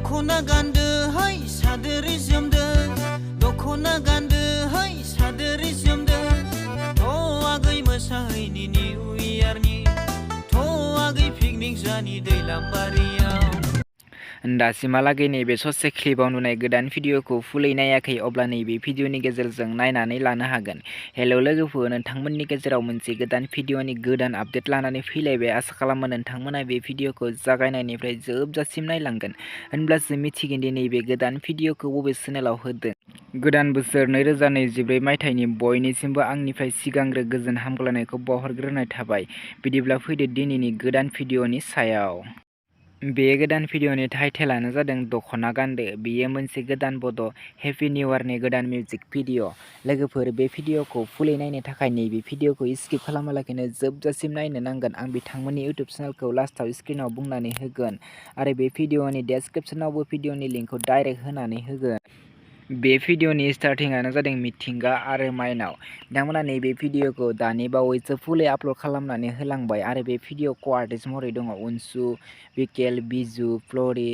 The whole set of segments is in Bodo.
Dokhona Gandw hai saderi jomdo Dokhona Gandw hai saderi jomdo To agai mosahaini New Year ni To agai picnic jani दैलां बारियाव दासिमहालागै नैबे ससे क्लिपाव नुनाय गोदान भिडिअखौ फुलै नायाखै अब्ला नैबे भिडिअनि गेजेरजों नायनानै लानो हागोन। हेलौ लोगोफोर, नोंथांमोननि गेजेराव मोनसे गोदान भिडिअनि गोदान आपडेट लानानै फैलायबाय। आसा खालामो नोंथांमोना बे भिडिअखौ जागायनायनिफ्राय जोबजासिम नायलांगोन, होनब्लासो मिथिगोन दि नैबे गोदान भिडिअखौ बबे चेनेलाव होदों। गोदान बोसोर 2024 मायथाइनि बयनिसिमबो आंनिफ्राय सिगांग्रो गोजोन हामग्लायनायखौ बावहरग्रोनाय थाबाय। बिदिब्ला फैदो दिनैनि गोदान भिडिअनि सायाव। बे गोदान भिडिअनि टाइटेलानो जादों दखना गानदो। बेयो मोनसे गोदान बड' हेपि निउ इयारनि गोदान मिउजिक भिडिअ'। लोगोफोर, बे भिडिअखौ फुलै नायनो थाखाय नैबे भिडिअखौ स्किप खालामालाखैनो जोबजासिम नायनो नांगोन। आं बिथांमोननि इउटुब चेनेलखौ लास्टआव स्क्रिनाव बुंनानै होगोन आरो बे भिडिअनि डेसक्रिपसनावबो भिडिअनि लिंकखौ डाइरेक्ट होनानै होगोन। बे भिडिअनि स्टार्टिंआनो जादों मिथिंगा आरो माइनाव। बिथांमोना नैबे भिडिअखौ दानि बावैसो फुलै आपल'ड खालामनानै होलांबाय आरो बे भिडिअ को-आर्टिस्ट महरै दङ अनसु, बिकेल, बिजु, फ्ल'रि,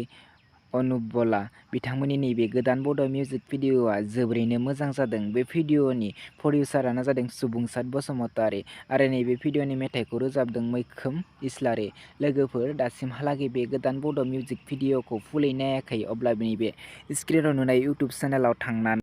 अनुपबला। बिथांमोननि नैबे गोदान बड' मिउजिक भिडिअआ जोबोरैनो मोजां जादों। बे भिडिअनि प्रडिउसारानो जादों सुबुंसार बसुमतारी आरो नैबे भिडिअनि मेथाइखौ रोजाबदों मैखोम इस्लारि। लोगोफोर, दासिमहालागै बे गोदान बड' मिउजिक भिडिअखौ फुलै नायाखै अब्ला नैबे स्क्रिनाव नुनाय इउटुब चेनेलाव थांनानै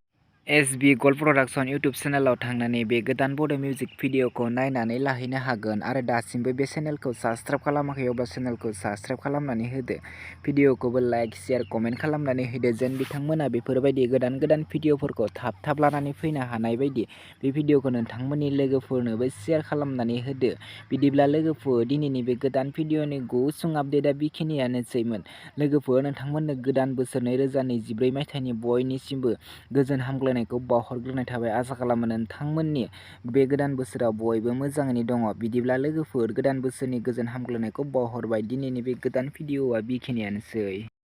एसबि गल्ड प्रडाक्शन इउटुब चेनेलाव थांनानै बे गोदान बड' मिउजिक भिडिअखौ नायनानै लाहैनो हागोन आरो दासिमबो बे चेनेलखौ साबस्क्राइब खालामाखै अब्ला चेनेलखौ साबस्क्राइब खालामनानै होदो। भिडिअखौबो लाइक, शेयार, कमेन्ट खालामनानै होदो जेन बिथांमोना बेफोरबायदि गोदान गोदान भिडिअफोरखौ थाब थाब लानानै फैनो हानाय बायदि। बे भिडिअखौ नोंथांमोननि लोगोफोरनोबो शेयार खालामनानै होदो। बिदिब्ला लोगोफोर, दिनैनि बे गोदान भिडिअनि गुसुं आपडेटआ बेखिनियानोसैमोन। लोगोफोर, नोंथांमोननो गोदान बोसोर 2024 मायथाइनि बयनिसिमबो गोजोन हामग्लायनायखौ बावहरग्रोनाय थाबाय। आसा खालामो नोंथांमोननि बे गोदान बोसोराव बयबो मोजाङैनो दङ। बिदिब्ला लोगोफोर, गोदान बोसोरनि गोजोन हामग्लायनायखौ बावहरबाय। दिनैनि बे गोदान भिडिअआ बेखिनियानोसै।